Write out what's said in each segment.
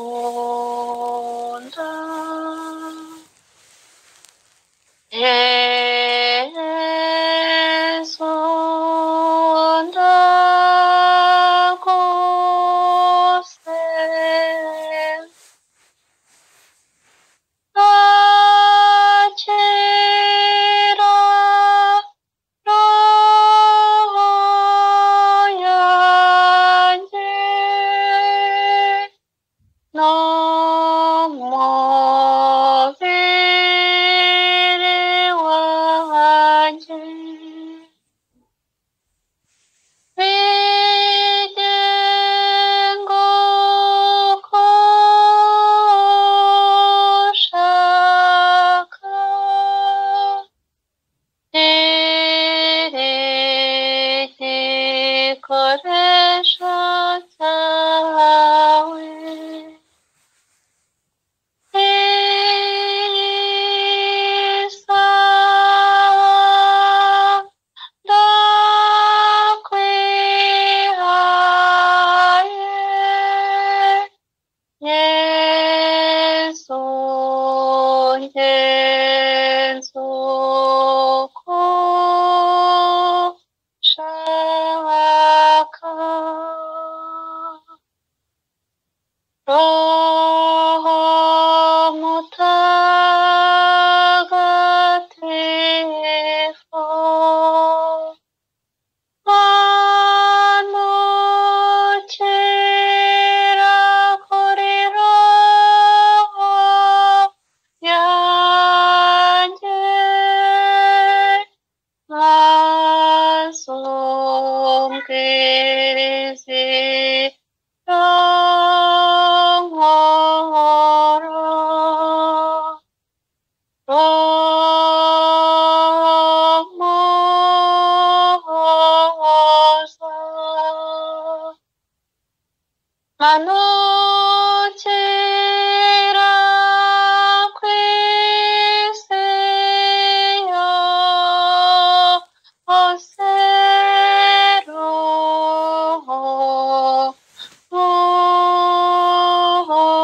Ndagukunda Yesu ndagusenga akira roho yanjye n'umubiri wanjye bigenga uko ushaka igikoresho cyawe Isa ndakwihaye Yesu ngenza uko ushaka Roho Mutagatifu manukira kuri roho yanjye maze umbwirize ibyo nkora. Roho manukira kw'isi yose Roho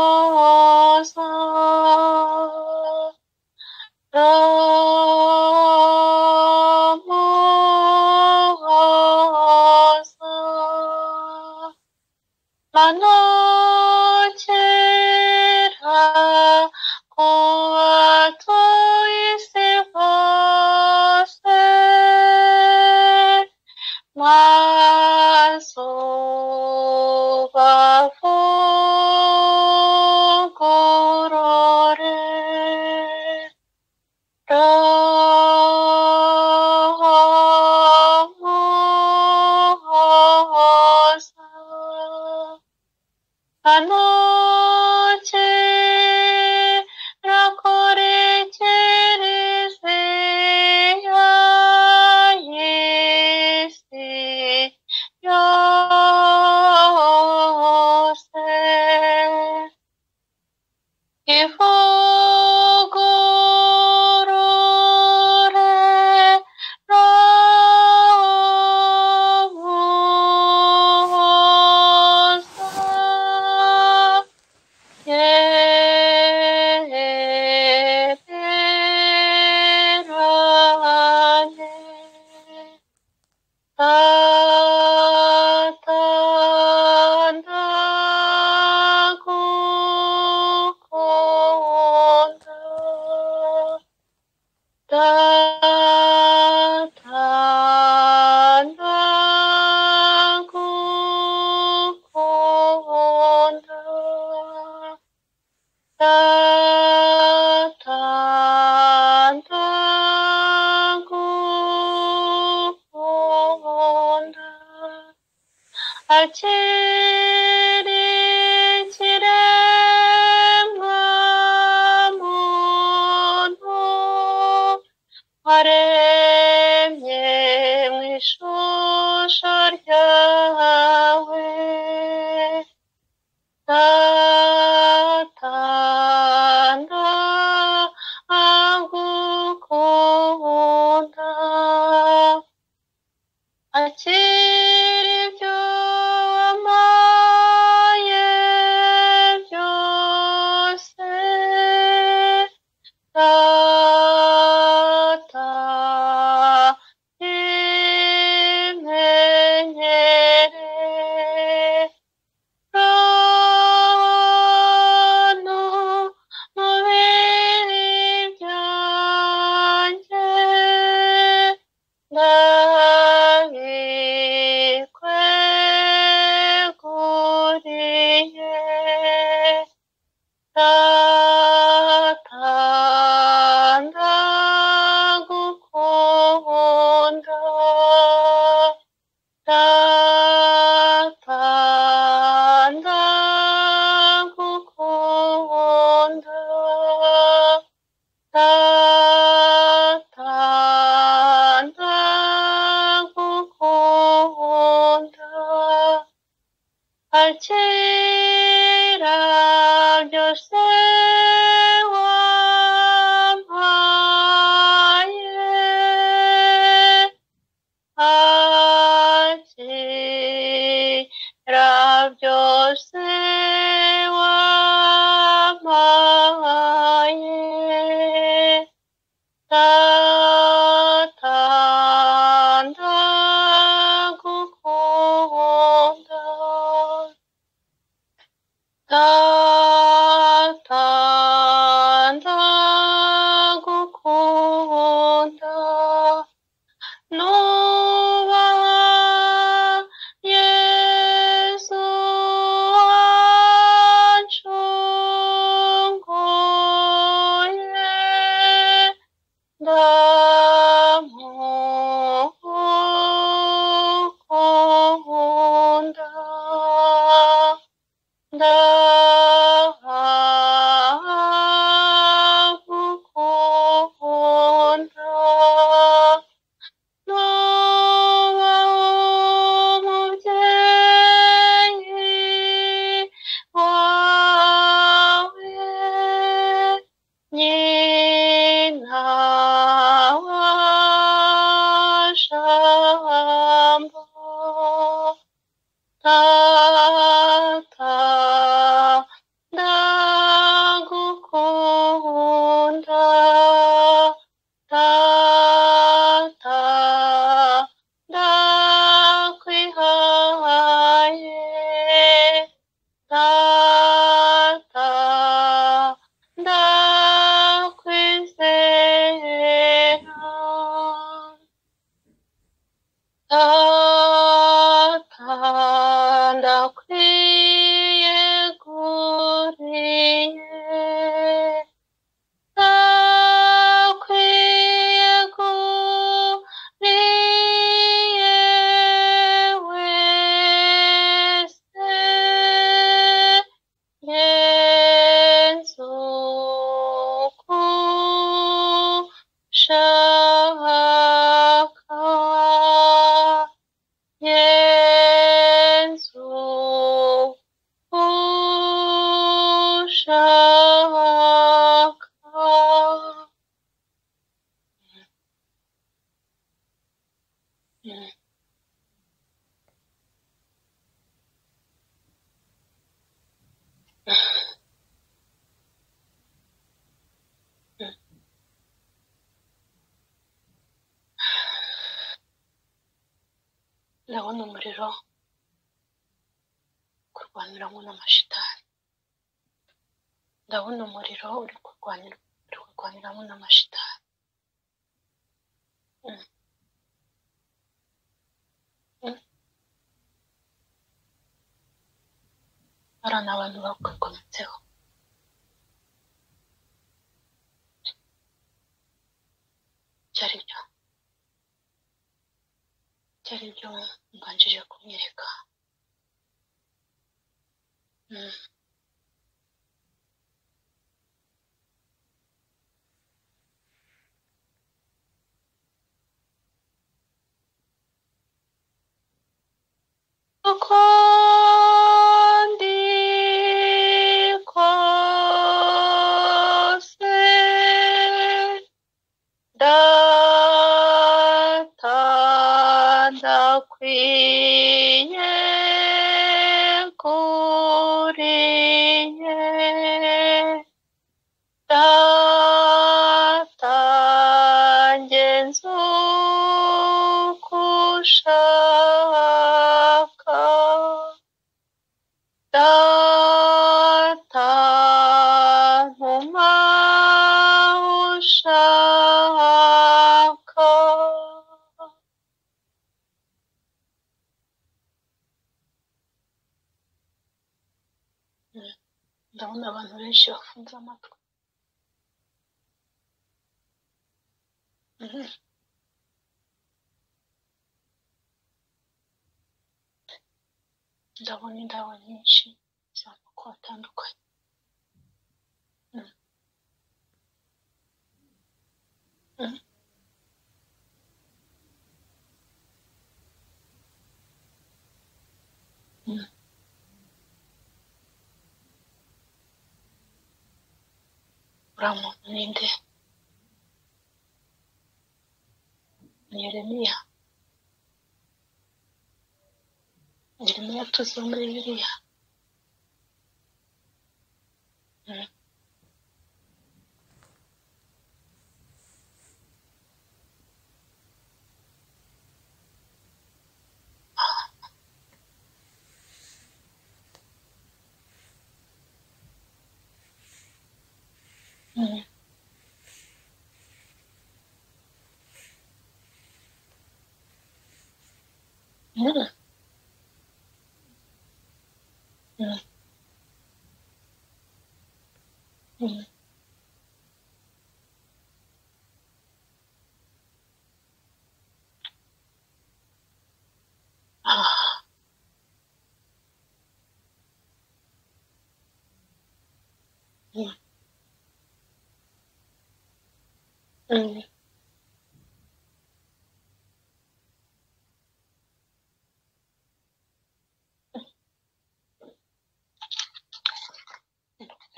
muhoza Roho manukira ku batuye isi bose maze ubavugurure Roho muhoza manukira kuri kiliziya y'isi Akiri ikiremwa muntu waremye mu ishusho ryawe. Data, ndagukunda. Akira ibyo wampaye byose, Data, bimenyere. Rono mu bibi byanjye, ndabikweguriye. Data, ndagukunda. Data, ndagukunda. Data, ndagukunda. Akira byose wampaye, akira byose wampaye. Data, ndagukunda. Data, ndagukunda. Nubaha Yesu wancunguye, ndamukunda. Ndamukunda. Nuba umubyeyi wawe, nyina wa Jambo. Data, ndagukunda. Data, ndakwihaye. Data, ndakwizera. Data, ndakwiyeguriye. Ndakwiyeguriye wese, Yesu kushaka. Yesu ushaka. Ndabona umuriro kurwaniramo n'amashitani. Ndabona umuriro uri kurwanira, uri kurwaniramo n'amashitani. Mm. Mm. Hariya ni abantu bakwigometseho. Ibyo ari byo, ibyo ari byo mbanjije kumwereka. Uko ndi kose, Data ndakwiyeguriye, Data ngenza uko ushaka, Data ntuma ushaka. Ndabona abantu benshi bafunze amatwi. Ndabona indabo nyinshi z'amoko atandukanye. Uriya muntu ni nde? Ni Yeremiya. Yeremiya tuzi wo muri Bibiliya.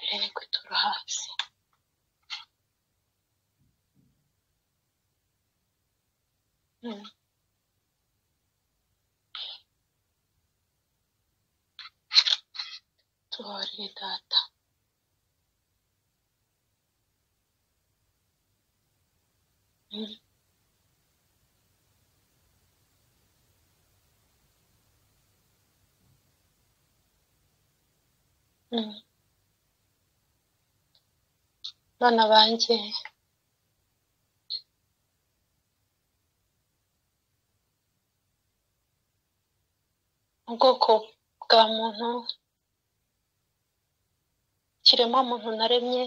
Irene kwitura hasi. Tubabarire Data. Bana banjye, ubwoko bwa muntu, ikiremwa muntu naremye,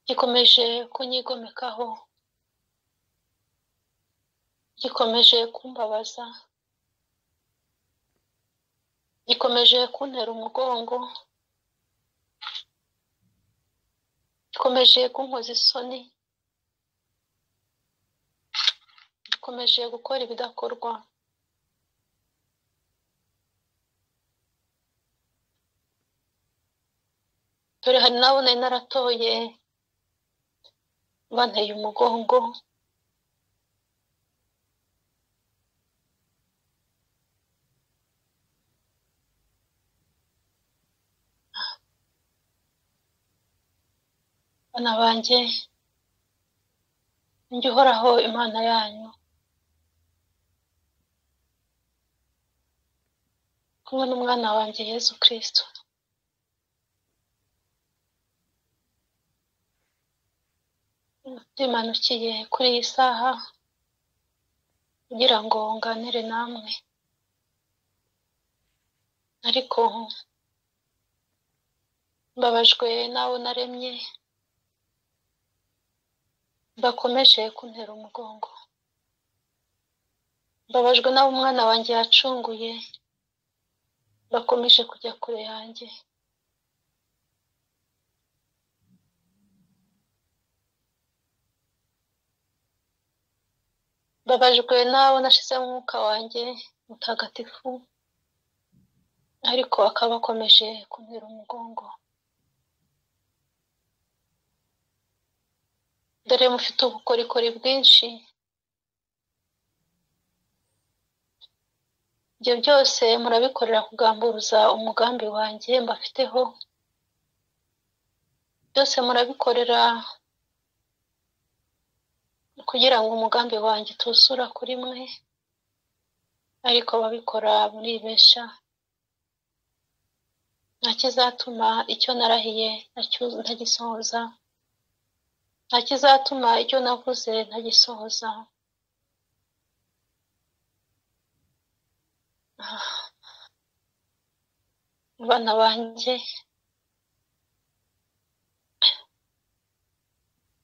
gikomeje kunyigomekaho, gikomeje kumbabaza, gikomeje kuntera umugongo, gikomeje kunkoza isoni, gikomeje gukora ibidakorwa. Dore hari n'abo nari naratoye banteye umugongo, bana banjye, njye uhoraho Imana yanyu, kumwe n'umwana wanjye Yesu Kristo. Ndimanukiye kuri iyi saha kugira ngo nganire namwe, ariko mbabajwe n'abo naremye bakomeje kuntera umugongo. Mbabajwe n'abo umwana wanjye yacunguye bakomeje kujya kure yanjye. Mbabajwe n'abo nashyizemo umwuka wanjye mutagatifu, ariko akaba akomeje kuntera umugongo. Dore mufite ubukorikori bwinshi, ibyo byose murabikorera kugamburuza umugambi wanjye mbafiteho, byose murabikorera kugira ngo umugambi wanjye utusura kuri mwe, ariko ababikora muribesha. Nta kizatuma icyo narahiye ntagisohoza, nta kizatuma icyo navuze ntagisohoza. Bana banjye,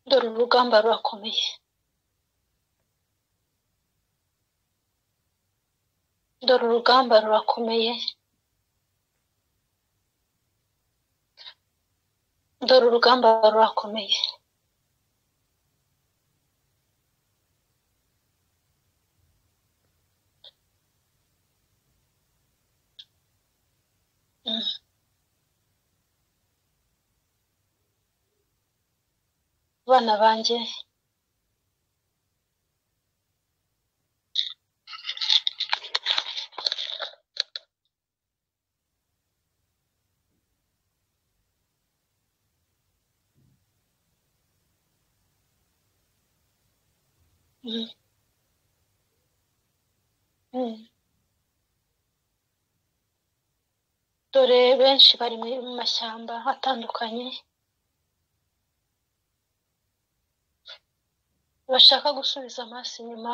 dore urugamba rurakomeye, dore urugamba rurakomeye, dore urugamba rurakomeye. Bana banjye, dore benshi bari mu mashyamba atandukanye, bashaka gusubiza amaso inyuma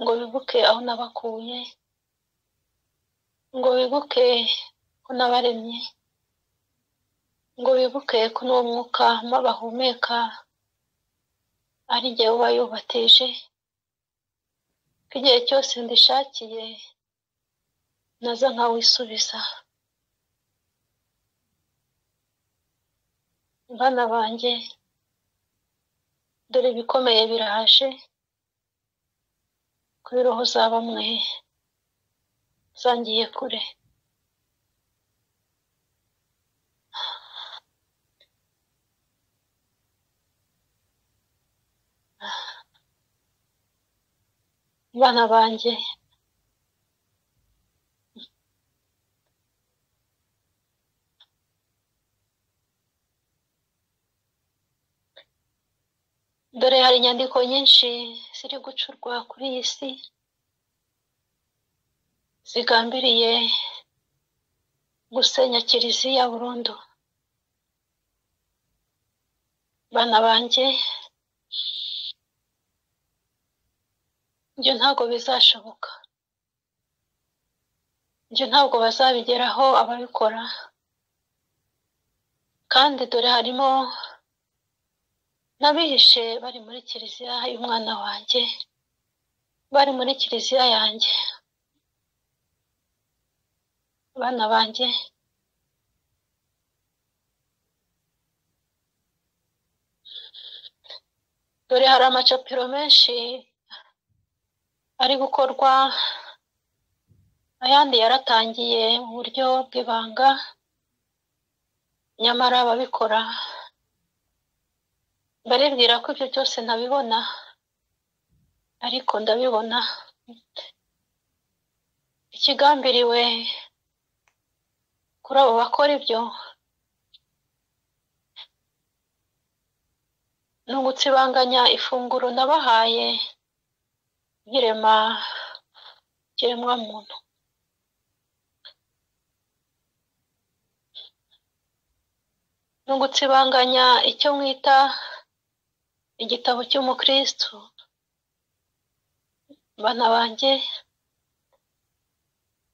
ngo bibuke aho nabakuye, ngo bibuke ko nabaremye, ngo bibuke ko n'uwo mwuka bahumeka ari jye uba yubateje, ko igihe cyose ndishakiye naza nkawisubiza. Bana banjye, dore ibikomeye biraje kuri roho za bamwe zangiye kure. Bana banjye, dore hari inyandiko nyinshi ziri gucurwa kuri iyi si zigambiriye gusenya kiliziya burundu. Bana banjye, ibyo ntabwo bizashoboka, ibyo ntabwo bazabigeraho ababikora. Kandi dore harimo n'abihishe bari muri kiliziya y'umwana wanjye, bari muri kiliziya yanjye. Bana banjye, dore hari amacapiro menshi ari gukorwa, ayandi yaratangiye mu buryo bw'ibanga, nyamara ababikora baribwira ko ibyo byose ntabibona, ariko ndabibona. Ikigambiriwe kuri abo bakora ibyo ni ugutsibanganya ifunguro nabahaye nkirema ikiremwamuntu. Ni ugutsibanganya icyo mwita igitabo cy'umukristo. Bana banjye,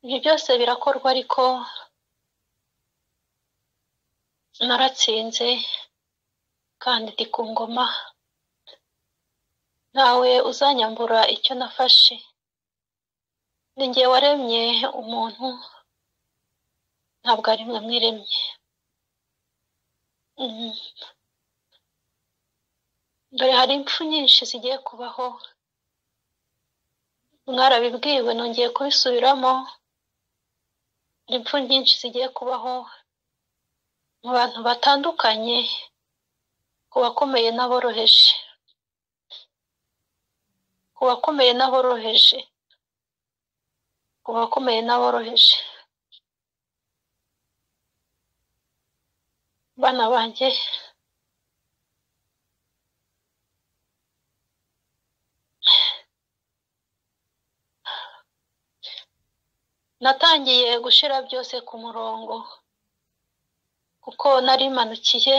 ibyo byose birakorwa, ariko naratsinze kandi ndi ku ngoma. Ntawe uzanyambura icyo nafashe. Ni njye waremye umuntu, ntabwo ari mwe mwiremye. Dore hari impfu nyinshi zigiye kubaho, mwarabibwiwe, nongeye kubisubiramo. Hari impfu nyinshi zigiye kubaho mu bantu batandukanye, ku bakomeye n'aboroheje, ku bakomeye n'aboroheje, ku bakomeye n'aboroheje. Bana banjye, natangiye gushyira byose ku murongo, kuko narimanukiye,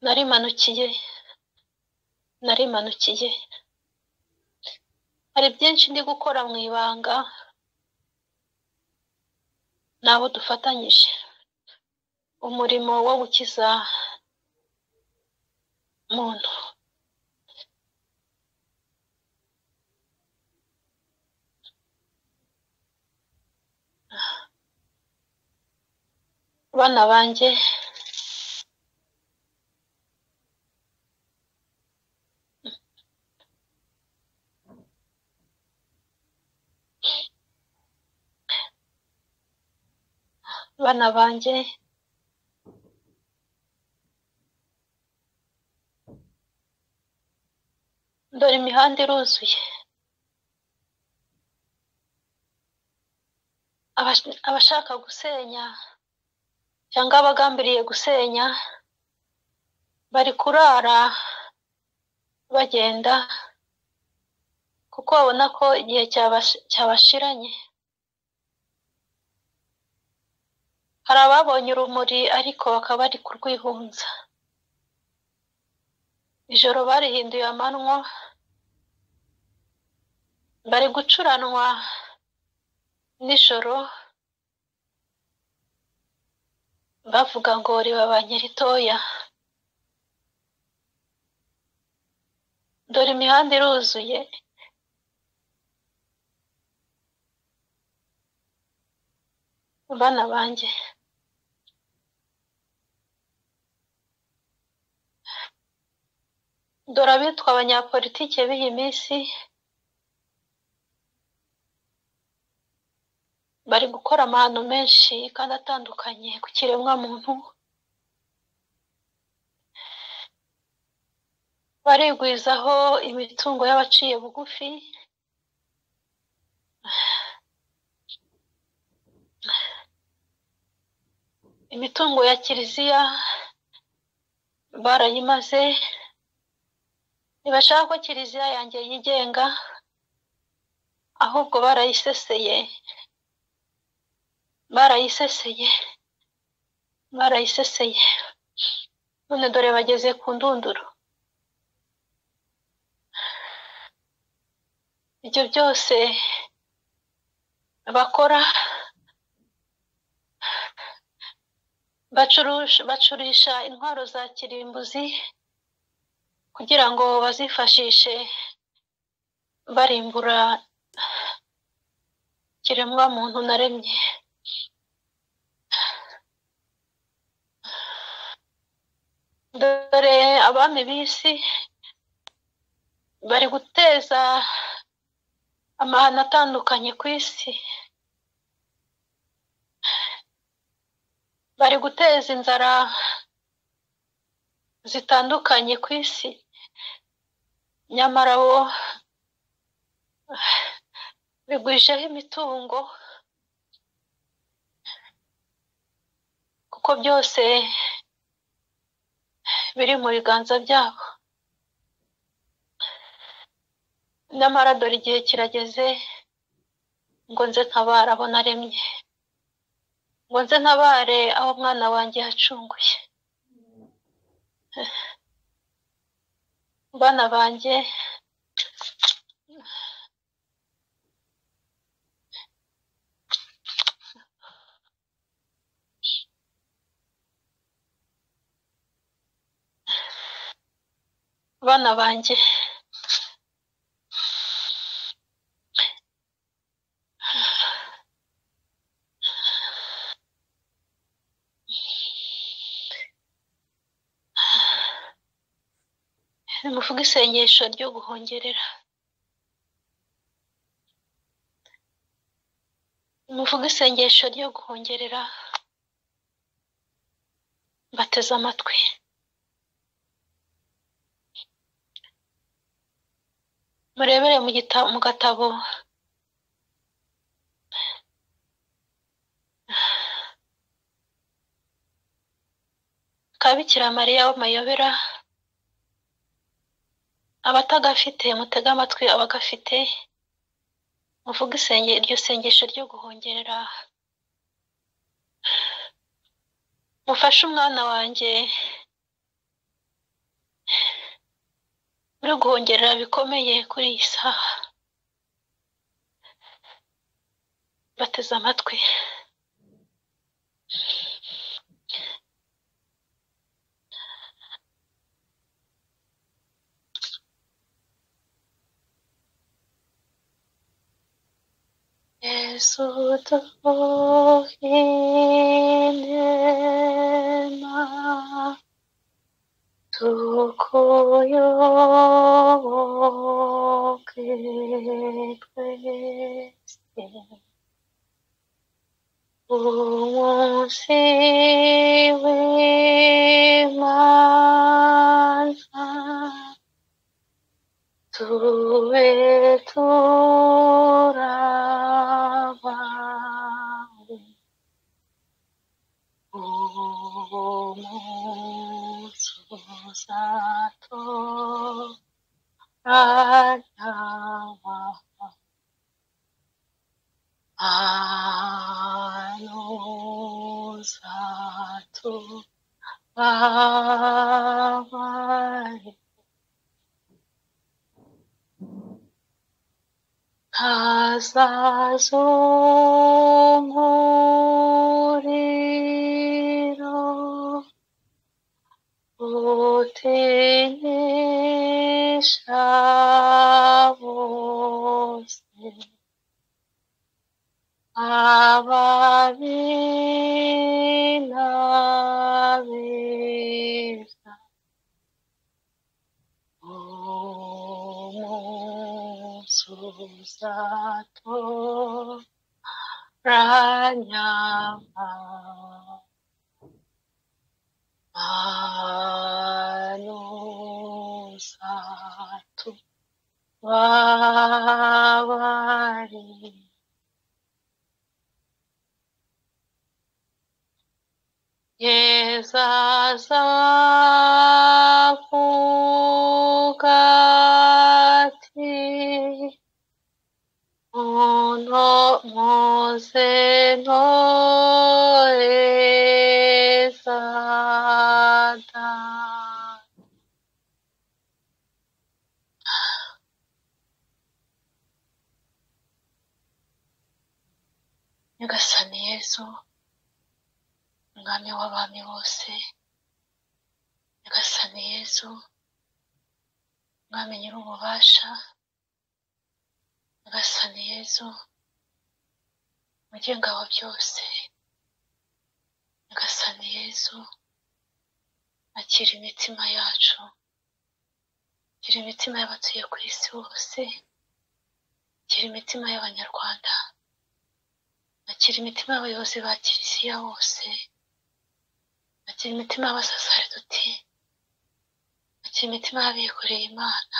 narimanukiye, narimanukiye. Hari byinshi ndi gukora mu ibanga n'abo dufatanyije umurimo wo gukiza muntu. Bana banjye, bana banjye, dore imihanda iruzuye. Abashaka gusenya cyangwa abagambiriye gusenya bari kurara bagenda, kuko babona ko igihe cyabashiranye. Hari ababonye urumuri ariko bakaba bari kurwihunza. Ijoro barihinduye amanywa, bari gucuranwa nijoro, bavuga ngo ribabanye ritoya. Dore imihanda iruzuye. Bana banjye, dore abitwa abanyapolitike b'iyi minsi bari gukora amahano menshi kandi atandukanye ku kiremwamuntu. Barigwizaho imitungo y'abaciye bugufi, imitungo ya kiliziya barayimaze. Ntibashaka ko kiliziya yanjye yigenga, ahubwo barayiseseye, barayiseseye, barayiseseye. None dore bageze ku ndunduro. Ibyo byose bakora, bacurisha intwaro za kirimbuzi kugira ngo bazifashishe barimbura kiremwamuntu naremye. Dore abami b'isi bari guteza amahano atandukanye ku isi, bari guteza inzara zitandukanye ku isi, nyamara bo bigwijeho imitungo, kuko byose biri mu biganza byabo. Nyamara dore igihe kirageze ngo nze ntabare abo naremye, ngo nze ntabare aho umwana wanjye yacunguye. Bana banjye, Bana banjye, nimuvuge isengesho ryo guhongerera, nimuvuge isengesho ryo guhongerera, mbateze amatwi. Murebere mu gatabo ka Bikira Mariya w'amayobera, abatagafite mutege amatwi, abagafite muvuge iryo sengesho ryo guhongerera, mufashe umwana wanjye uri guhongerera bikomeye kuri iyi saha. Bateze amatwi. Yesu duhe inema tukuyoboke twese, umunsi w'imanza tube turabawe, umunsi uzatoranya uzatubabare, hazaza umuriro utinyisha bose, ababi n'abeza, umunsi uzatoranya uzatubabare. Yesu azavuga ati, muze ntore za Data. Nyagasani Yezu, Umwami w'abami bose, Nyagasani Yezu, Umwami nyir'ububasha, Nyagasani Yezu, Mugenga wa byose, Nyagasani Yezu, akira imitima yacu, akira imitima y'abatuye ku isi bose, akira imitima y'Abanyarwanda, akira imitima y'abayobozi ba Kiliziya bose, akira imitima y'abasaseridoti, akira imitima y'abikoreye Imana,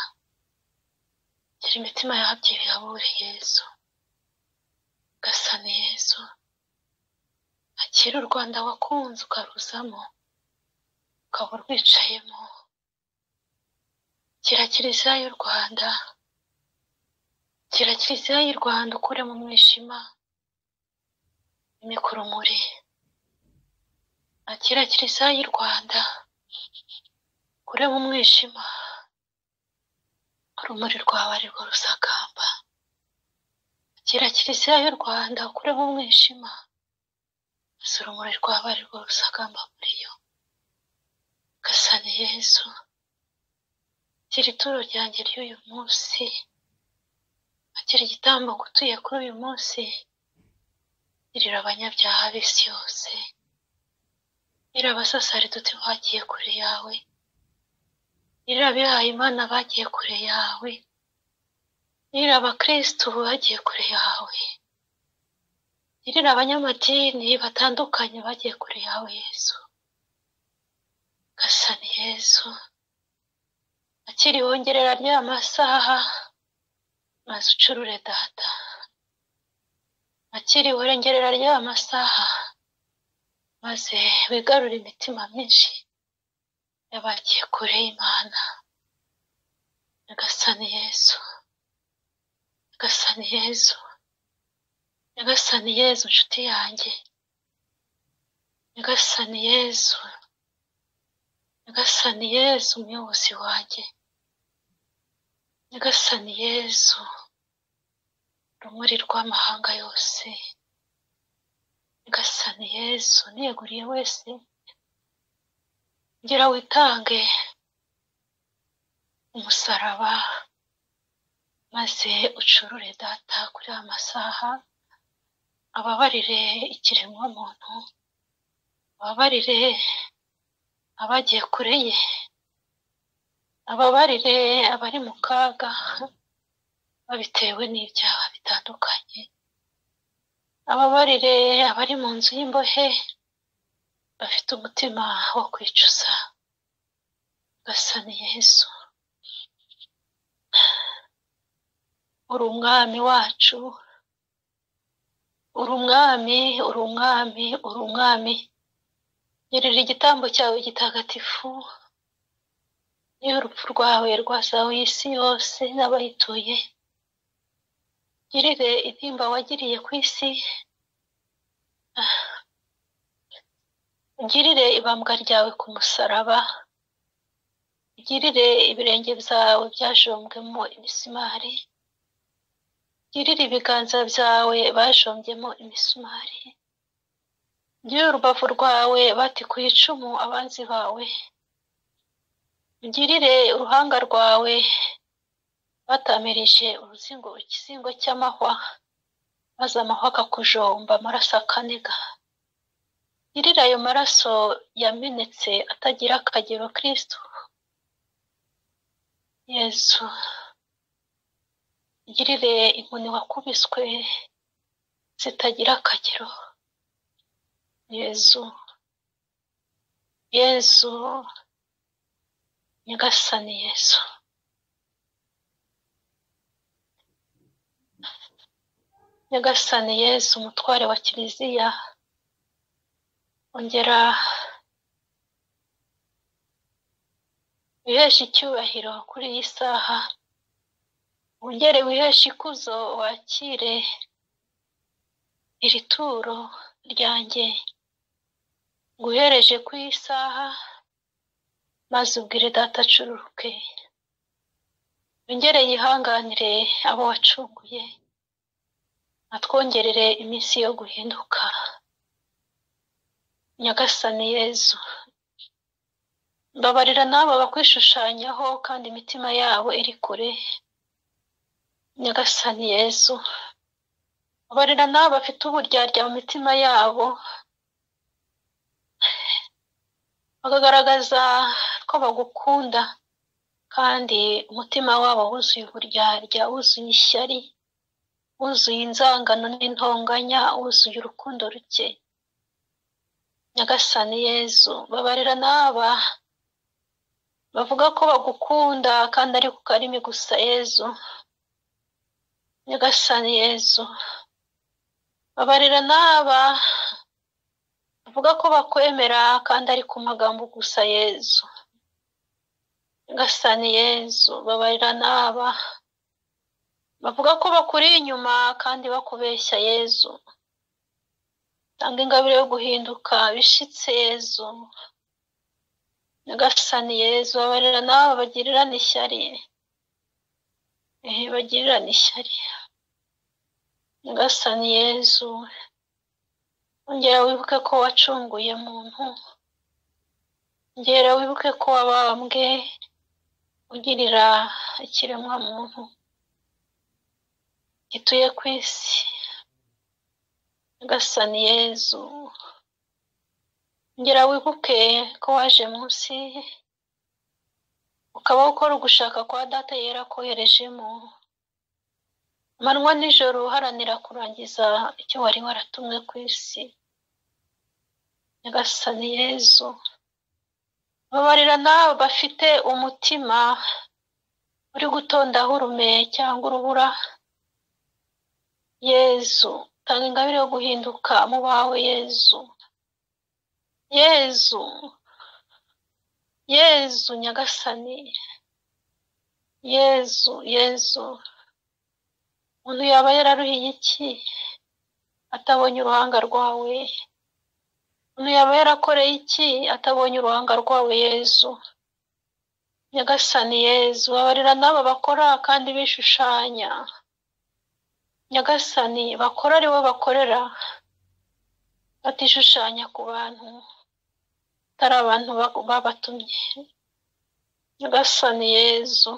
akira imitima y'ababyeyi abure Yezu. Nyagasani Yezu, akira u Rwanda wakunze ukaruzamo, ukaba urwicayemo, akira Kiliziya y'u Rwanda, akira Kiliziya y'u Rwanda ukure mu mwijima imike urumuri, akira Kiliziya y'u Rwanda ukure mu mwijima urumuri rwawe ari rwo rusakamba, akira Kiliziya y'u Rwanda ukure mu mwijima maze urumuri rwawe ari rwo rusakamba muri yo. Nyagasani Yezu, Akira ituro ryanjye ry'uyu munsi, akira igitambo ngutuye kuri uyu munsi, girira abanyabyaha b'isi yose, girira abasasaridoti bagiye kure yawe, girira abihaye Imana bagiye kure yawe, girira abakristu bagiye kure yawe, girira abanyamadini batandukanye bagiye kure yawe Yezu. Nyagasani Yezu, akiri wongerera rya masaha maze ucurure data, akiri wongerera rya masaha maze wigarure imitima myinshi y'abagiye kure y'Imana. Nyagasani Yezu, Nyagasani Yezu, Nyagasani Yezu nshuti yanjye, Nyagasani Yezu, Nyagasani Yezu umuyobozi wanjye, Nyagasani Yezu rumuri rw'amahanga yose, Nyagasani Yezu niyeguriye wese, ngira witange umusaraba maze ucurure data kuri aya masaha, ababarire ikiremwamuntu, ababarire abagiye kure ye, ababarire abari mu kaga babitewe n'ibyaha bitandukanye, ababarire abari mu nzu y'imbohe bafite umutima wo kwicuza. Nyagasani Yezu, uri umwami wacu, uri umwami, uri umwami, uri umwami. Girira igitambo cyawe gitagatifu, niyo urupfu rwawe rwazahuye isi yose n'abayituye. Girire intimba wagiriye ku isi, ugirire ibambwa ryawe ku musaraba, ugirire ibirenge byawe byajombwemo imisumari, ugirire ibiganza byawe bajombyemo imisumari, ugirire urubavu rwawe batikuye icumu abanzi bawe, ugirire uruhanga rwawe batamirije uruzingo ikizingo cy'amahwa, maze amahwa akakujomba amaraso akaniga. Girira ayo maraso yamenetse atagira akagero Kristo Yezu, ugirire inkoni wakubiswe zitagira akagero Yezu, Yezu, Nyagasani Yezu. Nyagasani Yezu umutware wa Kiliziya, ongera wiheshe icyubahiro kuri iyi saha, wongere wiheshe ikuzo, wakire iri turo ryanjye nguhereje ku iyi saha, maze ubwire data acururuke, yongere yihanganire abo wacunguye, atwongerere iminsi yo guhinduka. Nyagasani Yezu, mbabarira n'abo bakwishushanyaho kandi imitima yabo iri kure. Nyagasani Yezu, mbabarira n'abo bafite uburyarya mu mitima yabo, bakagaragaza ko bagukunda kandi umutima wabo wuzuye uburyarya, wuzuye ishyari, wuzuye inzangano n'intonganya, wuzuye urukundo ruke. Nyagasani Yezu, babarira n'aba bavuga ko bagukunda kandi ari ku karimi gusa Yezu. Nyagasani Yezu, babarira n'aba bavuga ko bakwemera kandi ari ku magambo gusa Yezu. Nyagasani Yezu, babarira n'aba bavuga ko bakuri inyuma kandi bakubeshya Yezu. Tanga ingabire yo guhinduka bishitse Yezu. Nyagasani Yezu, babarira n'aba bagirirana ishyari, bagirirana ishyari. Nyagasani Yezu, ongera wibuke ko wacunguye muntu, ongera wibuke ko wabambwe, ugirira ikiremwamuntu gituye ku isi. Nyagasani Yezu, ngera wibuke ko waje munsi ukaba ukora ugushaka kwa Data yera koherejemo, amanywa nijoro uharanira kurangiza icyo wari waratumwe ku isi. Nyagasani Yezu, babarira n'abo bafite umutima uri gutondaho urume cyangwa urubura. Yezu, tanga ingabire yo guhinduka mu bawe. Yezu, Yezu, Yezu Nyagasani, Yezu, Yezu, umuntu yaba yararuhiye iki atabonye uruhanga rwawe? Umuntu yaba yarakoreye iki atabonye uruhanga rwawe? Yezu, Nyagasani Yezu, babarira n'aba bakora kandi bishushanya. Nyagasani, bakora ari bo bakorera, batishushanya ku bantu, atari abantu babatumye. Nyagasani Yezu,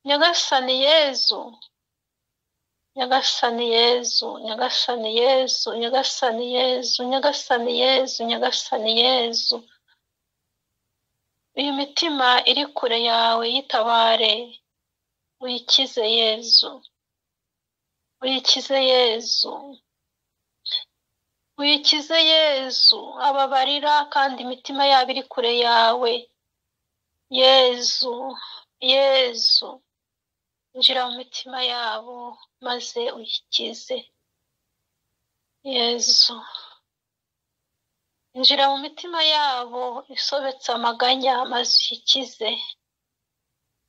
Nyagasani Yezu, Nyagasani Yezu, Nyagasani Yezu, Nyagasani Yezu, Nyagasani Yezu, Nyagasani Yezu, uyu mitima iri kure yawe yitabare, uyikize Yezu, uyikize Yezu, uyikize Yezu, ababarira kandi imitima yabo iri kure yawe. Yezu, Yezu, injira mu mitima yabo maze uyikize. Yezu, injira mu mitima yabo isobetse amaganya maze uyikize.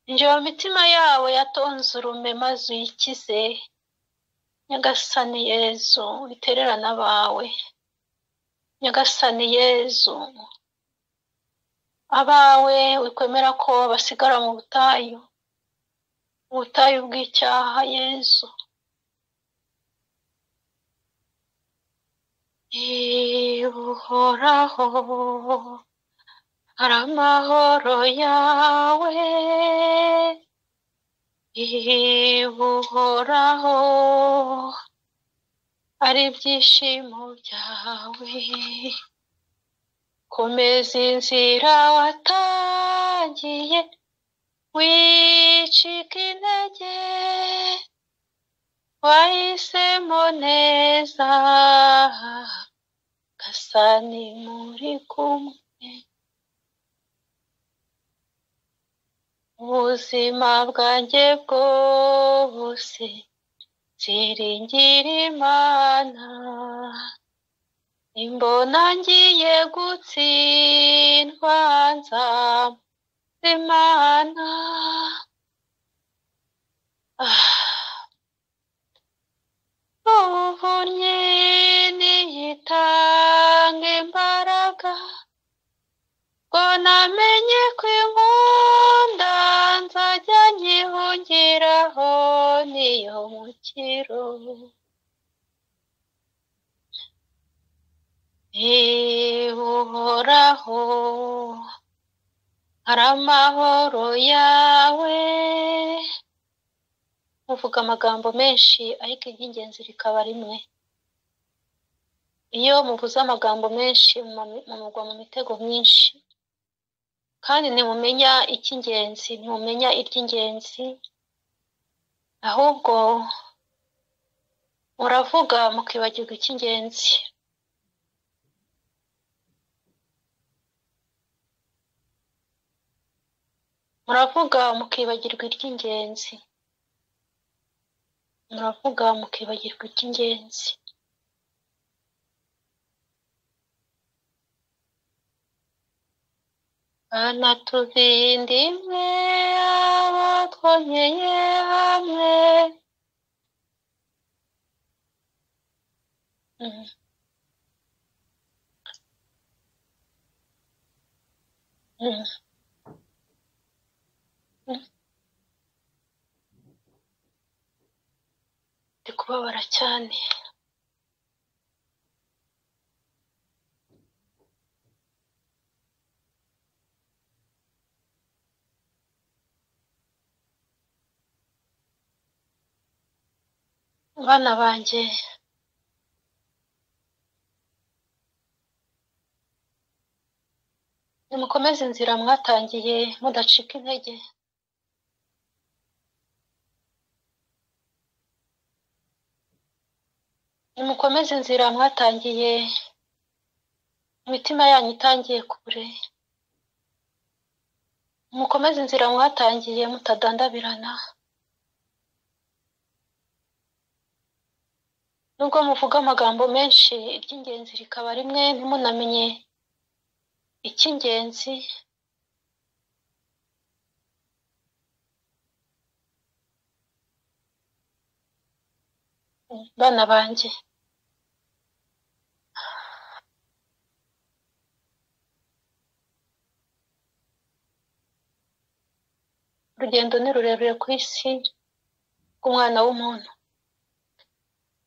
Injira mu mitima yabo yatonze urume maze uyikize. Nyagasani Yezu, witererana abawe. Nyagasani Yezu, abawe wikwemera ko basigara mu butayu, ubutayu bw'icyaha. Yezu, Uhoraho, hari amahoro yawe. Uhoraho, ari ibyishimo byawe. Komeza inzira watangiye, wicika intege, wahisemo neza, Nyagasani muri kumwe. Ubuzima bwanjye bwose nziringira Imana, imbona ngiye gutsindwa nzambaza Imana. Ubuvunnyi niyitanga imbaraga, ngo namenye ko inkunda nzajya nyihungiraho niyo mukiro. Uhoraho, hari amahoro yawe. Muvuga amagambo menshi ariko iry'ingenzi rikaba rimwe. Iyo muvuze amagambo menshi mumugwa mu mitego myinshi, kandi ntimumenya icy'ingenzi, ntimumenya iry'ingenzi, ahubwo muravuga mukibagirwa icy'ingenzi. Muravuga mukibagirwa iry'ingenzi. Muravuga mukibagirwa icy'ingenzi. Bana tuvindimwe abo twongeye hamwe. Ndi kubabara cyane. Bana banjye, nimukomeze inzira mwatangiye mudacika intege. Nimukomeze inzira mwatangiye imitima yanyu itangiye kure. Mukomeze inzira mwatangiye mutadandabirana. Nubwo muvuga amagambo menshi, iry'ingenzi rikaba rimwe ntimunamenye icy'ingenzi. Bana banjye, urugendo ni rurerure ku isi rw'umwana w'umuntu,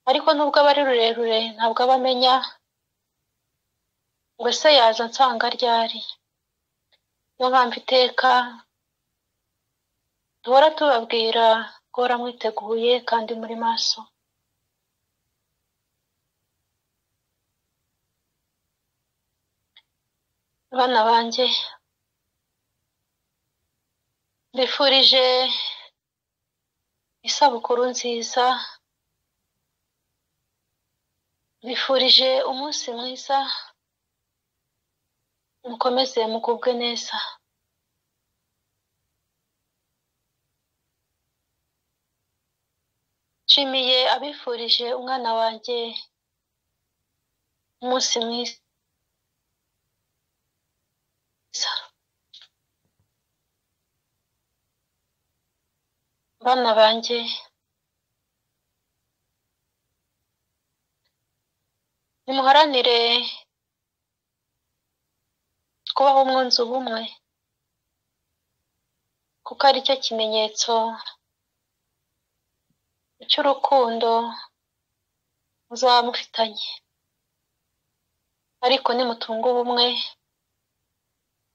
ariko nubwo aba ari rurerure ntabwo aba amenya ngo ese yaza nsanga ryari. Niyo mpamvu iteka duhora tubabwira guhora mwiteguye kandi muri maso. Bana banjye, mbifurije isabukuru nziza, mbifurije umunsi mwiza, mukomeze mugubwe neza. Nshimiye abifurije umwana wanjye umunsi mwiza. Bana banjye, nimuharanire kubaho mwunze ubumwe, kuko ari cyo kimenyetso cy'urukundo muzaba mufitanye. Ariko nimutunga ubumwe,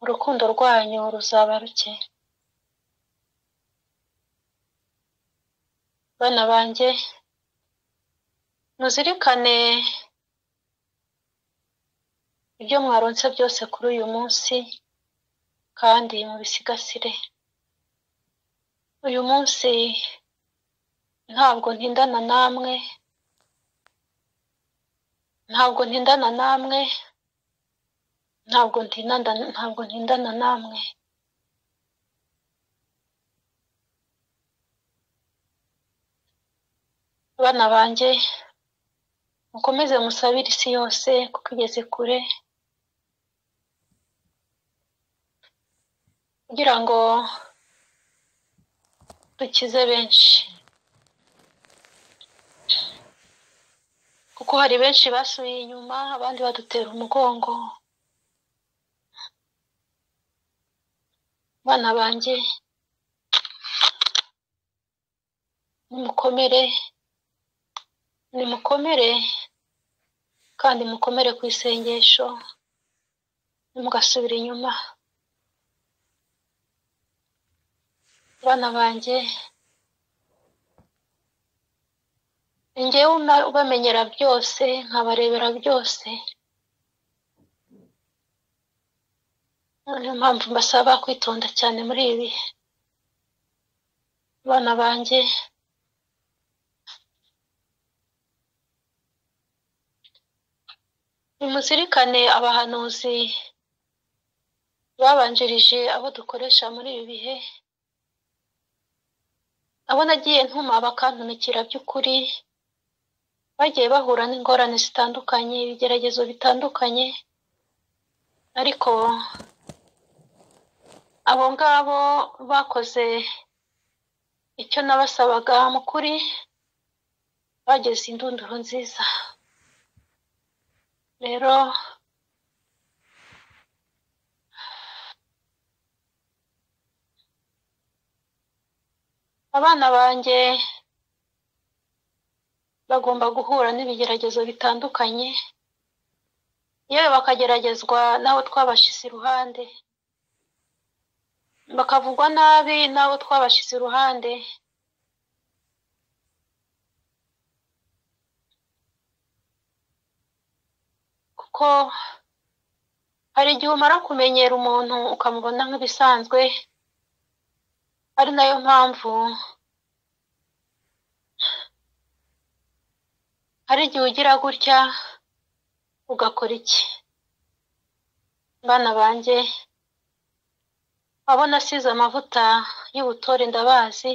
urukundo rwanyu ruzaba ruke. Bana banjye, muzirikane ibyo mwaronse byose kuri uyu munsi kandi mubisigasire. Uyu munsi ntabwo ntindana namwe, ntabwo ntindana namwe, ntabwo ntindana namwe. Bana banjye, mukomeze musabire isi yose kuko igeze kure, kugira ngo dukize benshi, kuko hari benshi basubiye inyuma, abandi badutera umugongo. Bana banjye, nimukomere, nimukomere kandi mukomere ku isengesho, ntimugasubire inyuma. Bana banjye, njyewe ubamenyera byose, nkabarebera byose. Niyo mpamvu mbasaba kwitonda cyane muri ibi bihe. Bana banjye, nimuzirikane abahanuzi babanjirije abo dukoresha muri ibi bihe, abo nagiye ntuma bakantumikira by'ukuri, bagiye bahura n'ingorane zitandukanye, ibigeragezo bitandukanye, ariko abo ngabo bakoze icyo nabasabaga mu kuri, bageze indunduro nziza. Rero abana banjye bagomba guhura n'ibigeragezo bitandukanye, yewe bakageragezwa n'abo twabashize iruhande, bakavugwa nabi n'abo twabashize iruhande. Kuko hari igihe umara kumenyera umuntu ukamubona nk'ibisanzwe, ari nayo mpamvu hari igihe ugira gutya ugakora iki. Bana banjye, abo nasize amavuta y'ubutore ndabazi,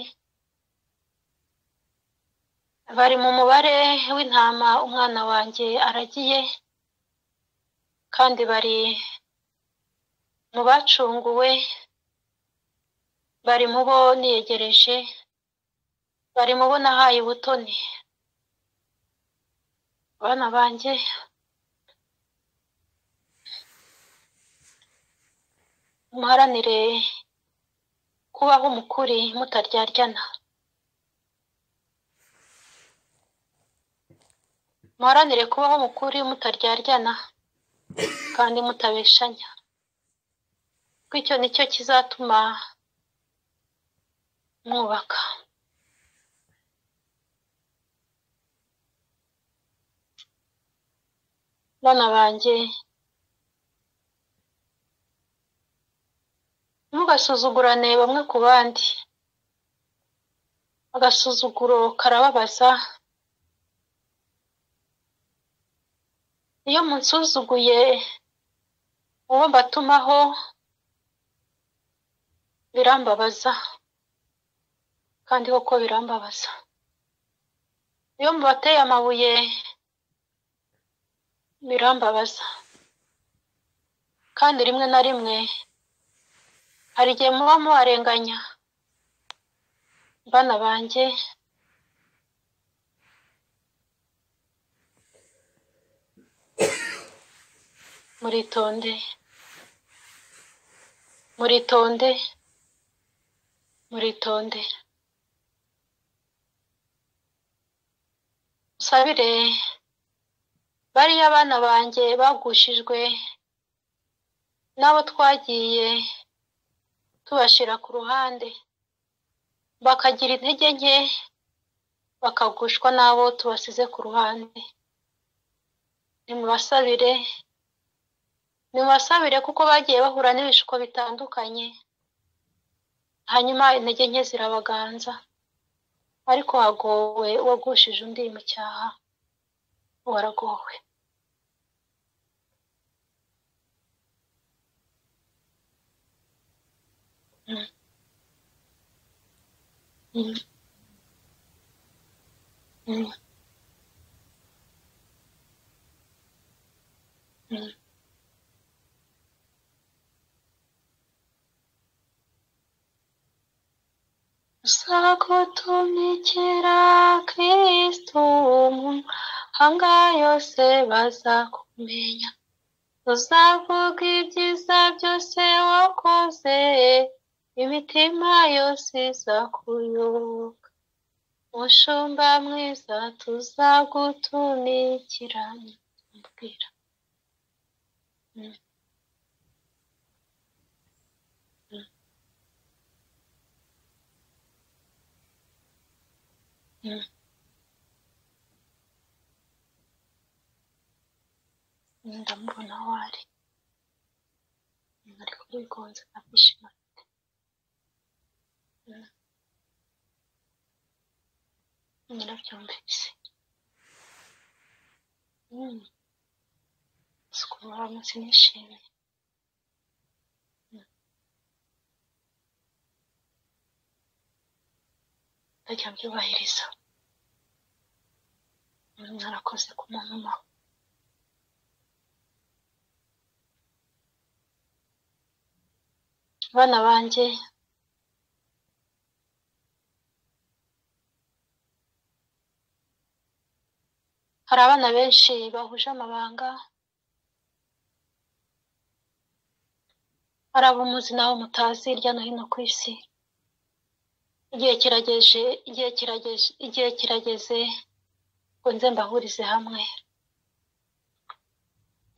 bari mu mubare w'intama umwana wanjye aragiye, kandi bari mu bacunguwe, bari mu bo niyegereje, bari mu bo nahaye ubutoni. Bana banjye, muharanire kubaho mukuri mutaryarya. Muharanire kubaho mukuri mutaryarya kandi mutabeshanya, kuko icyo nicyo kizatuma mwubaka. Bana banjye, ntugasuzugurane bamwe ku bandi. Agasuzuguro karababaza. Iyo munsuzuguye uwo mbatumaho birambabaza, kandi koko birambabaza. Iyo mubateye amabuye birambabaza, kandi rimwe na rimwe hari igihe muba mubarenganya. Bana banjye, muritonde, muritonde, muritonde. Musabire bariya bana banjye bagushijwe n'abo twagiye tubashira ku ruhande, bakagira intege nke, bakagushwa n'abo tubasize ku ruhande. Nimubasabire, nimubasabire, kuko bagiye bahura n'ibishuko bitandukanye, hanyuma intege nke zirabaganza. Ariko hagowe uwagushije undi mu cyaha, waragowe. Mm. Mm. Mm. Uzagutumikira Kristo mu mahanga yose bazakumenya, uzavuga ibyiza byose wakoze, imitima yose izakuyoboka. Mushumba mwiza tuzagutumikira. Mbwira. Mm. Mm. Mm. Ndamubona aho ari, ari kurigonza nta byishimo afite. Mm. Narabyumvise. Mm. Uzi ukuntu uramutse nishimye. Mm. Ndajya mbyubahiriza. Narakoze kumuntumaho. Bana banjye, hari abana benshi bahuje amabanga, hari abo muzi n'abo mutazi hirya no hino ku isi. Igihe kirageje, igihe kirageze, igihe kirageze ngo nze mbahurize hamwe.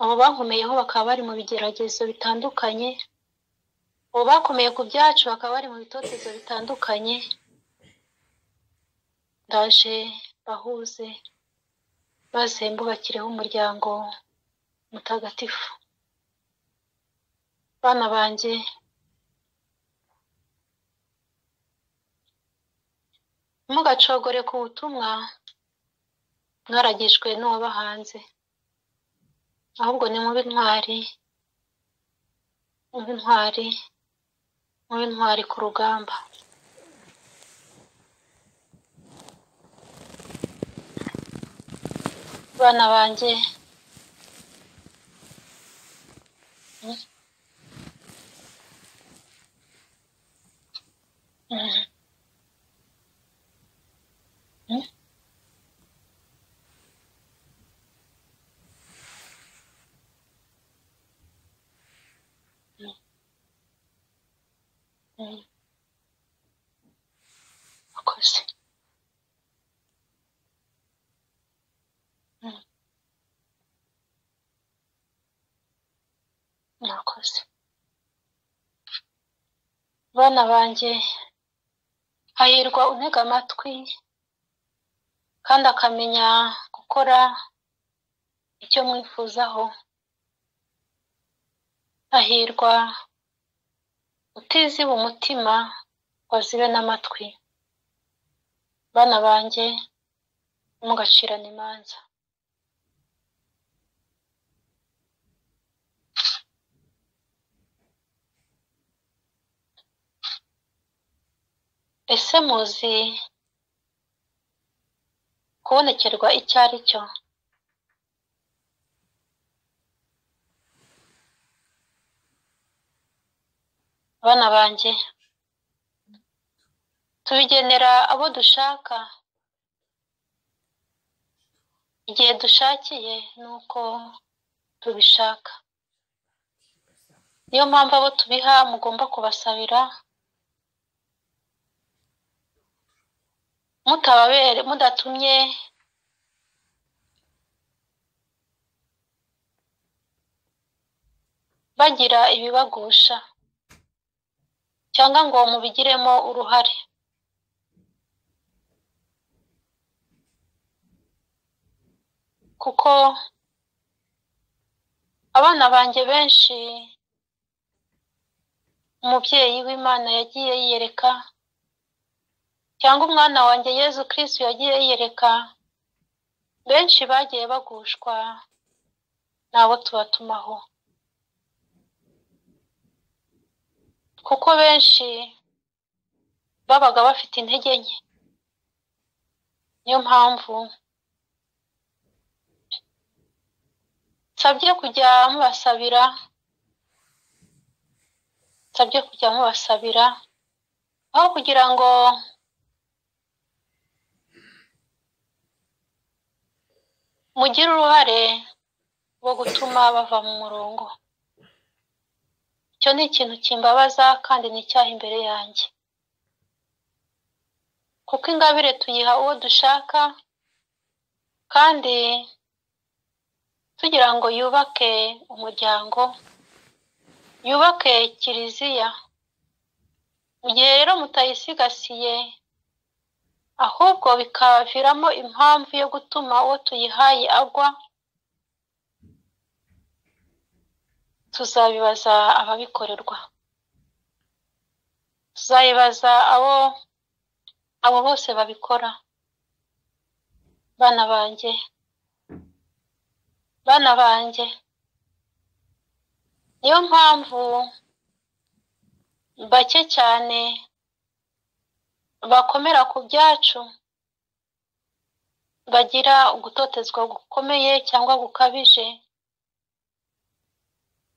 Abo bankomeyeho bakaba bari mu bigeragezo bitandukanye, abo bakomeye ku byacu bakaba bari mu bitotezo bitandukanye. Ndaje bahuze, maze mbubakireho umuryango Mutagatifu. Bana banjye, ntimugacogore ku butumwa mwaragijwe n'uwabahanze, ahubwo ni mube intwari, mube intwari, mube intwari ku rugamba. Bana banjye, Murakoze. Murakoze. Bana banjye, hahirwa untega amatwi kandi akamenya gukora icyo mwifuzaho. Hahirwa utiziba umutima ngo azibe n'amatwi. Bana banjye, ntimugacirane imanza. Ese muzi kubonekerwa icyo ari cyo? Bana banjye, tubigenera abo dushaka igihe dushakiye nuko tubishaka. Niyo mpamvu abo tubiha mugomba kubasabira, mutababere mudatumye bagira ibibagusha cyangwa ngo mubigiremo uruhare. Kuko abana banjye benshi umubyeyi w'Imana yagiye yiyereka, cyangwa umwana wanjye Yezu Kristu yagiye yiyereka, benshi bagiye bagushwa n'abo tubatumaho. Kuko benshi babaga bafite intege nke. Niyo mpamvu nsabye kujya mubasabira, nsabye kujya mubasabira, aho kugira ngo mugire uruhare rwo gutuma bava mu murongo. Icyo ni ikintu kimbabaza kandi ni icyaha imbere yanjye. Kuko ingabire tuyiha uwo dushaka kandi tugira ngo yubake umuryango, yubake kiliziya. Mu gihe rero mutayisigasiye, ahubwo bikaviramo impamvu yo gutuma uwo tuyihaye agwa, tuzabibaza ababikorerwa, tuzabibaza abo bose babikora. Bana banjye, bana banjye, niyo mpamvu bake cyane bakomera ku byacu bagira ugutotezwa gukomeye cyangwa gukabije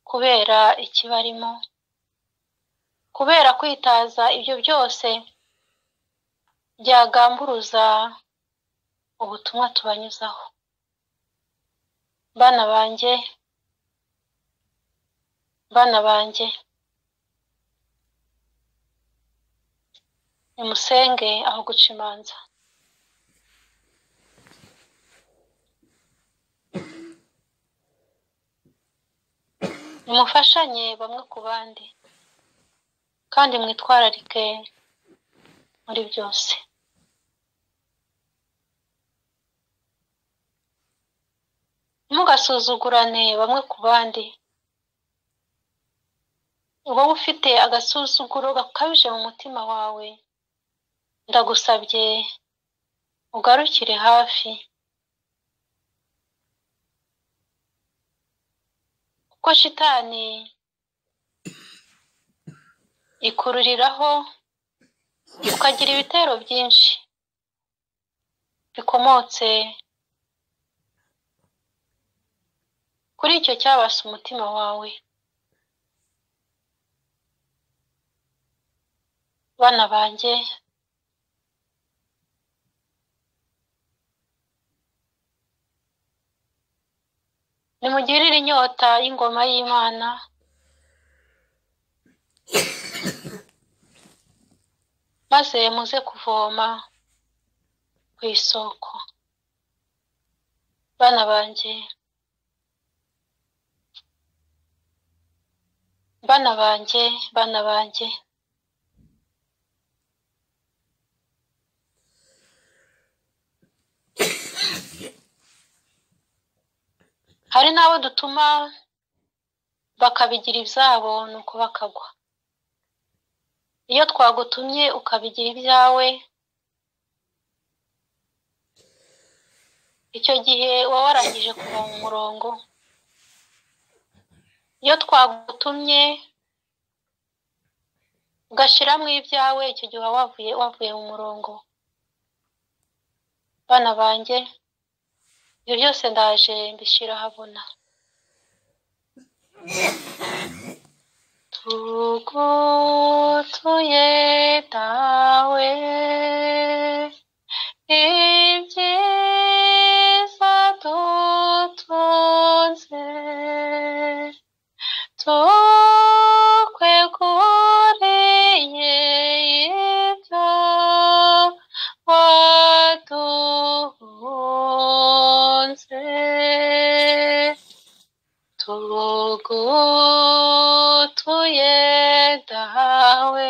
kubera ikibarimo, kubera kwitaza ibyo byose byagamburuza ubutumwa tubanyuzaho. Bana banjye, bana banjye, nimusenge aho guca imanza. Nimufashanye bamwe ku bandi kandi mwitwararike muri byose. Ntimugasuzugurane bamwe ku bandi. Wowe ufite agasuzuguro gakabije mu mutima wawe, ndagusabye ugarukire hafi, kuko shitani ikururiraho ukagira ibitero byinshi bikomotse kuri icyo cyabasa umutima wawe. Bana banjye, nimugirire inyota y'ingoma y'Imana, maze muze kuvoma ku isoko. Bana banjye, bana banjye, bana banjye, hari n'abo dutuma bakabigira ibyabo nuko bakagwa. Iyo twagutumye ukabigira ibyawe, icyo gihe uba warangije kuva mu murongo. Iyo twagutumye ugashyiramo ibyawe, icyo gihe uba wavuye mu murongo. Bana banjye, ibyo byose ndaje mbishyira ahabona. Tugutuye dawe ibyiza dutunze, tukweguriye ibyo waduhunze, tugutuye dawe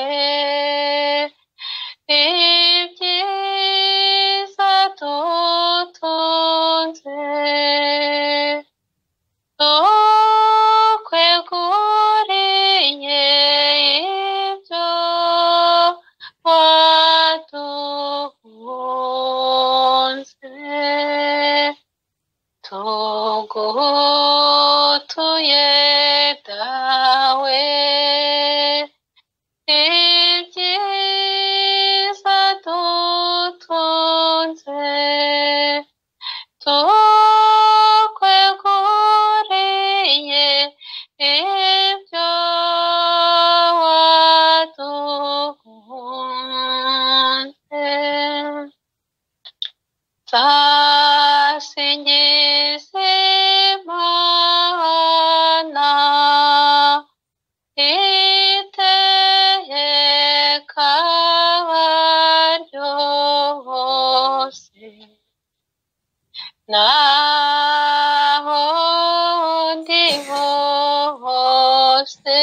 ibyiza dutunze, tukweguriye ibyo waduhunze, tugutuye dawe ibyiza dutunze, tukweguriye ibyo waduhunze. Nzasingiza Imana iteka ryose, naho ndi hose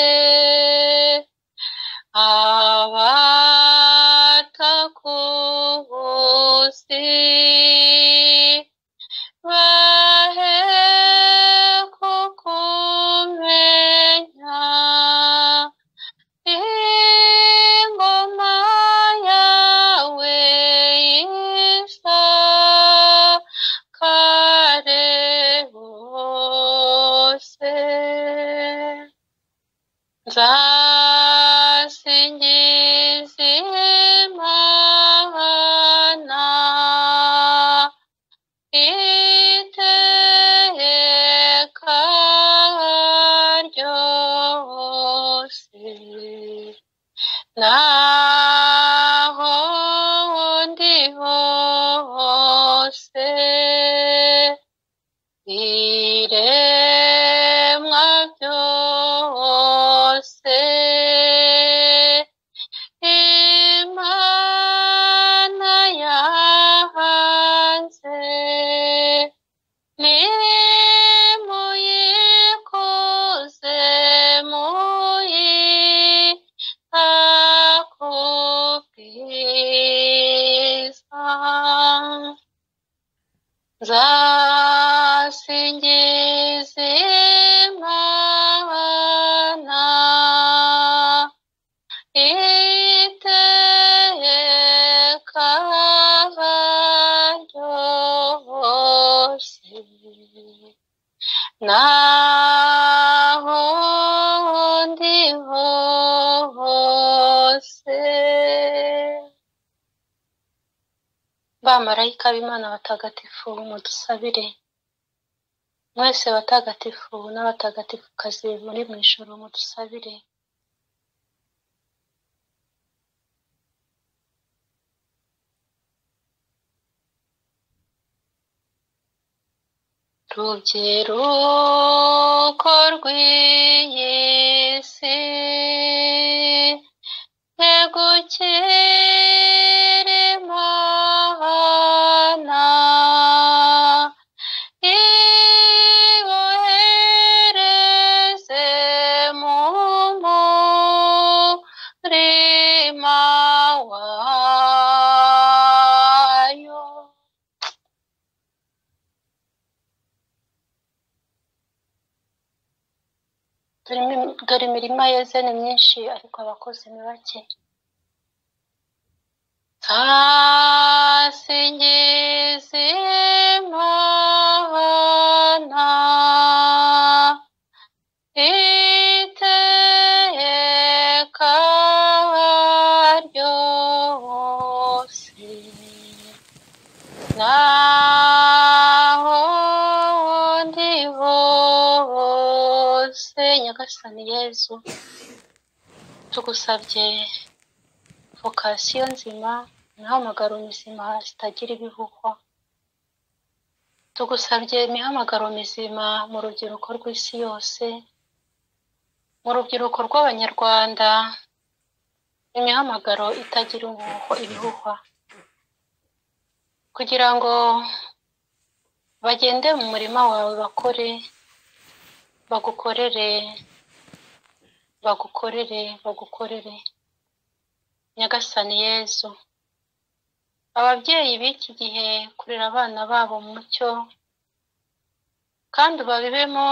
abatakuzi bahe kukumenya. Ingoma yawe isakare hose, nzasingiza Imana iteka ryose, naho ndi hose ibiremwa byose Imana yahanze, nimuyikuze muyitake ubwiza. Nzasingiza Naho ndi hose. Bamarayika b'Imana batagatifu, mudusabire. Mwese batagatifu n'abatagatifukazi muri mu ijuru, mudusabire. Rubyiruko rw'iyi si, egukira Imana, ibohereze mu murima wayo. Dore imirima yeze ni myinshi, ariko abakozi ni bake. Nzasingiza Imana iteka ryose, naho ndi hose. Nyagasani Yezu, tugusabye vokasiyo nzima, imihamagaro mizima zitagira ibihuhwa. Tugusabye imihamagaro mizima mu rubyiruko rw'isi yose, mu rubyiruko rw'Abanyarwanda, imihamagaro itagira ibihuhwa, kugira ngo bagende mu murima wawe bakore, bagukorere, bagukorere, bagukorere. Nyagasani Yezu, ababyeyi b'iki gihe kurera abana babo mu mucyo, kandi babibemo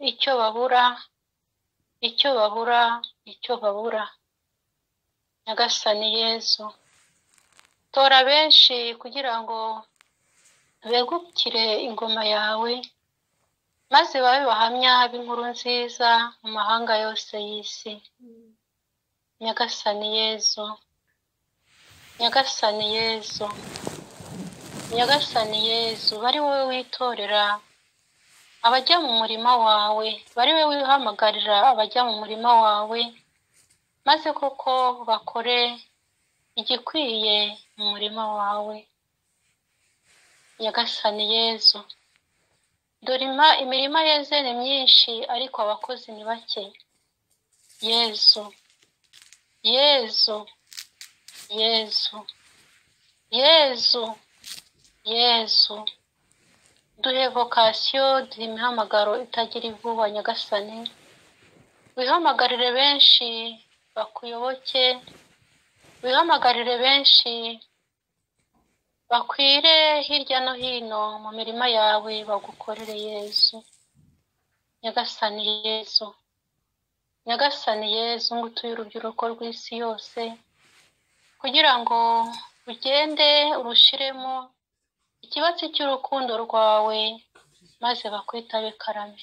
icyo babura, icyo babura, icyo babura. Nyagasani Yezu, tora benshi kugira ngo begukire ingoma yawe, maze babe bahamya b'inkuru nziza mu mahanga yose y'isi. Nyagasani Yezu, Nyagasani Yezu, Nyagasani Yezu, bari wowe witorera abajya mu murima wawe, bari wowe wihamagarira abajya mu murima wawe, maze koko bakore igikwiye mu murima wawe. Nyagasani Yezu, dore imirima yeze ni myinshi, ariko abakozi ni bake. Yezu, Yezu, Yezu, Yezu, Yezu, duhe vokasiyo, duhe imihamagaro itagira ivuba. Nyagasani, wihamagarire benshi bakuyoboke, wihamagarire benshi bakwire hirya no hino mu mirima yawe, bagukorere Yezu. Nyagasani Yezu, Nyagasani Yezu, ngutuye urubyiruko rw'isi yose, kugira ngo ugende urushiremo ikibatsi cy'urukundo rwawe, maze bakwitabe karame.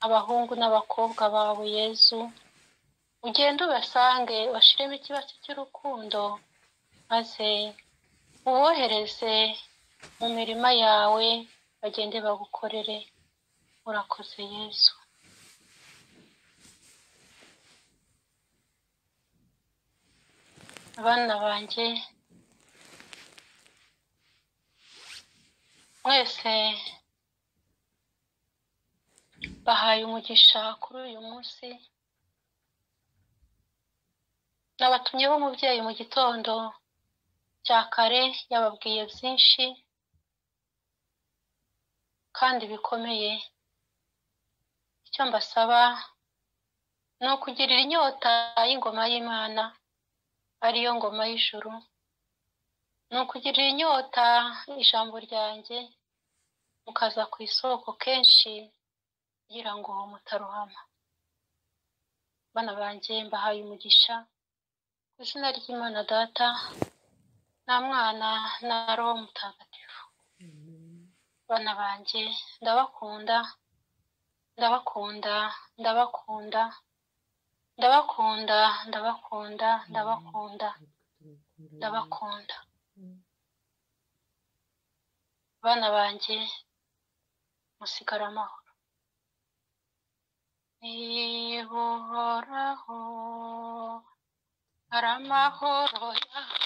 Abahungu n'abakobwa bawe Yezu, ugende ubasange, bashiremo ikibatsi cy'urukundo, maze ubohereze mu mirima yawe, bagende bagukorere. Urakoze Yezu. Abana banjye mwese bahaye umugisha kuri uyu munsi. Nabatumyeho umubyeyi mu gitondo cya kare, yababwiye byinshi kandi bikomeye. Icyo mbasaba ni ukugirira inyota y'ingoma y'Imana, ariyo ngoma y'ijuru, ni ukugirira inyota ijambo ryanjye, mukaza ku isoko kenshi kugira ngo mutarohama. Bana banjye, mbahaye umugisha ku izina ry'Imana Data na Mwana na Roho Mutagatifu. Bana banjye, ndabakunda. Ndabakunda, ndabakunda, ndabakunda, ndabakunda, ndabakunda, ndabakunda. Bana banjye, musigare amahoro. Niba Uhoraho ari amahoro yawe.